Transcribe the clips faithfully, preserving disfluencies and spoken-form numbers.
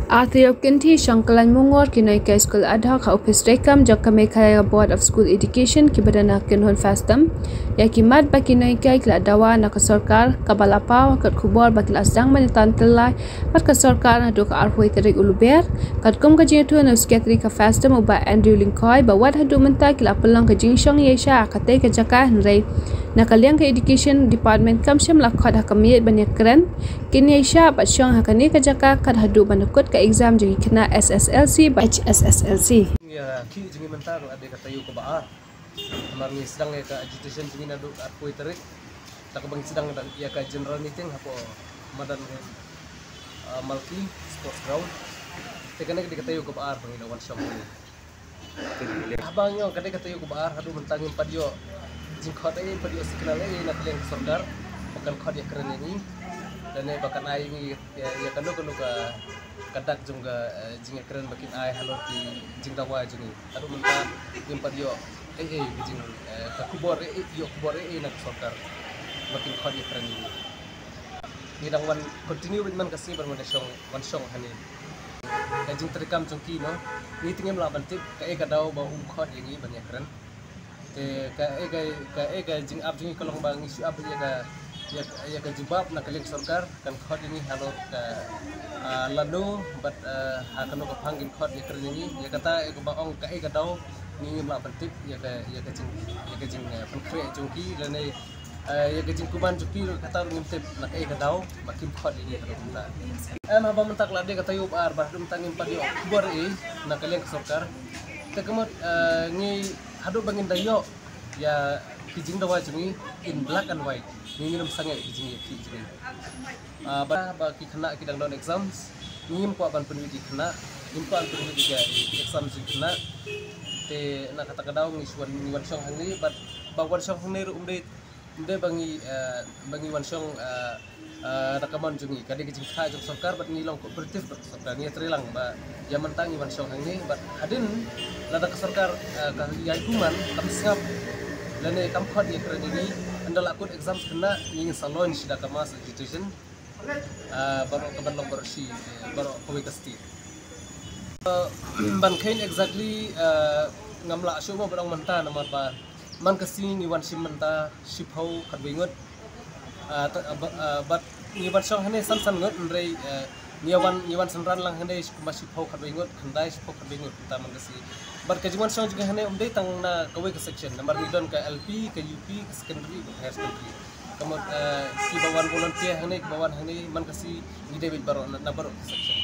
Arthiop Kynthi, Shangklan Mungor, ki nonghikai skul ad hoc ha ophis treikam jong ka Meghalaya Board of School Education, kiba don ha kynhun FASTM, ïa ki mat ba ki nonghikai ki la dawa na ka sorkar kaba la paw ha ka khubor ba ki la sdang ban ïatantyllai bad ka sorkar naduh ka arphew tarik u Lber. Katkum ka jingïathuh na u Secretary ka FASTM u Bah Andrew Lyngkhoi, ba wat haduh mynta ki la pynlong ka jingshong ïaishah ha katei ka jaka, hynrei na ka liang ka Education Department kam shym la khot ha ka miet ban ïakren. Kin ïaishah bad shong ha kane ka jaka kat haduh ban da kut ka exam jong ki khynnah S S L C bad H S S L C. Ïa ki jong ngi mynta ka la dei ka taïew kaba ar. Namar ngi sdang ïa ka agitation jong ngi naduh arphew tarik. Te kaba ngi sdang ïa ka general meeting hapoh madan, uh, Malki Sports Ground. Te kane ka dei ka taïew kaba ar ba ngi la wan shong. Haba ngi ong ka dei ka taïew kaba ar, haduh mynta ngim pat ïoh jingkhot ei, ngim pat ïoh signal ei na ka liang ka sorkar ba kan khot ïakren ïa ngi, lane ba kan ai ïa ngi ïa, ïa kano kano ka, ka dak jong ka, eh, jingïakren ba kin ai halor ki jingdawa jong ngi. Haduh mynta ngim pat ïoh ei ei ka jing, eh, ka khubor ei ei, ïoh khubor ei ei na ka sorkar ba kin khot ïakren ïa ngi. Ngi dang wan continue beit man ka sngi ban wan shong, wan shong hangne. Ka jingtreikam jong ki, no, ngi te ngim lah ban tip kaei ka daw ba u khot ïa ngi ban ïakren. Te kaei ka, kaei ka jingap jong ngi ka long ba ngi shu ap ïa ka, ïa, ïa ka jubab na ka liang sorkar kan khot ïa ngi halor ka, ah, lano bad, ah, ha kano ka phang kin khot ïakren ïa ngi. Ïa kata, ïa kaba ong kaei ka daw, ngi ngim lah ban tip ïa ka, ïa ka jing, ïa ka jing, eh, pynkhreh jong ki lane, eh, ïa ka jingkuman jong ki ruh kata ruh ngim tip na kaei ka daw ba kim khot ïa ngi haduh mynta. Em, haba mynta ka la dei ka taïew ba ar bad haduh mynta ngim pat ïoh khubor ei ei na ka liang ka sorkar. Te ka mut, eh, ngi haduh ba ngin da ïoh ïa ki jingdawa jong ngi in black and white, ngi ngin ym sangeh ki jingïakhih jong ngi. Ah, ba, ba ki khynnah ki dang don exams, ngi ngim kwah ban pynmih ïa ki khynnah, ngim kwah ban pynmih ïa ki exam jong ki khynnah. Te na kata ka daw ngi shu wan, ngi wan shong hangne, bad ba wan shong hangne ruh ym dei, ym dei ba ngi, eh, ba ngi wan shong, eh, eh, da ka mon jong ngi, ka dei ka jingkyrpad jong sorkar bad ngi long cooperative bad sorkar, ngi ïatreilang ba ïa mynta ngi wan shong hangne bad hadien lada ka sorkar, eh, ka ïai kuman, kam sngap lane kam khot ïakren ïa ngi, ynda la kut exam khynnah ngi ngin sa launch da ka mass agitation. Ah, baroh ka ban long baroh shi, eh, baroh kawei ka state. Eh, ban kheiñ exactly, eh, ngam lah shuh mo ban ong mynta namar ba man ka sngi ngi wan shim mynta shiphew khatwei ngut. Ah, ta, ah, ba, ah, bad ngi wan shong hangne san san ngut, hynrei, eh, ngi wan, ngi wan synran lang hangne kumba shiphew khatwei ngut, khyndai shiphew khatwei ngut mynta man ka sngi. Bad ka jingwan shong jong ngi hangne ym dei tang na kawei ka section, namar ngi don ka L P, ka U P, ka secondary, ka higher secondary. Ka mut, eh, kiba wan volunteer hangne, kiba wan hangne, man ka sngi ngi dei beit baroh na, na baroh ka section.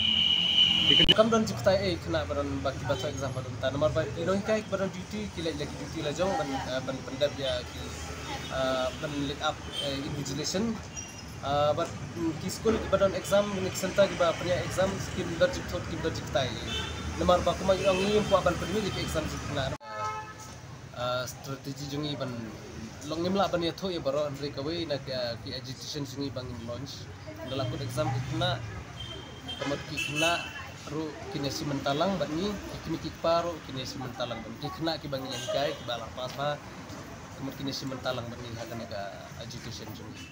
Kam don jingkhuslai ei khynnah ba don ba kiba thoh exam ba don ta, namar ba ki nonghikai kiba don duty ki leit la ki duty la jong ban, eh, ban pyndep ïa ki, eh, ban leit ap, eh, invigilation. Eh, bad, mm, ki skul kiba don exam, ki center kiba pynïaid exam, kim don jingthut, kim don jingkhuslai ei. Namar ba kumba ngi ong, ngim kwah ban pynmih ïa ki exam jong ki khynnah. Ah, strategy jong ngi ban long, ngim lah ban ïathuh ïa baroh, hynrei kawei na ki, ah, ki agitation jong ngi ba ngin launch. Ynda la kut exam ki khynnah, ka mut ki khynnah ruh kin ïashim bynta lang bad ngi, ki kmie ki kpa ruh kin ïashim bynta lang bad ngi. Ki khynnah kiba ngi ïa hikai, kiba la pass bha, ka mut kin ïashim bynta lang bad ngi ha kane ka agitation jong ngi.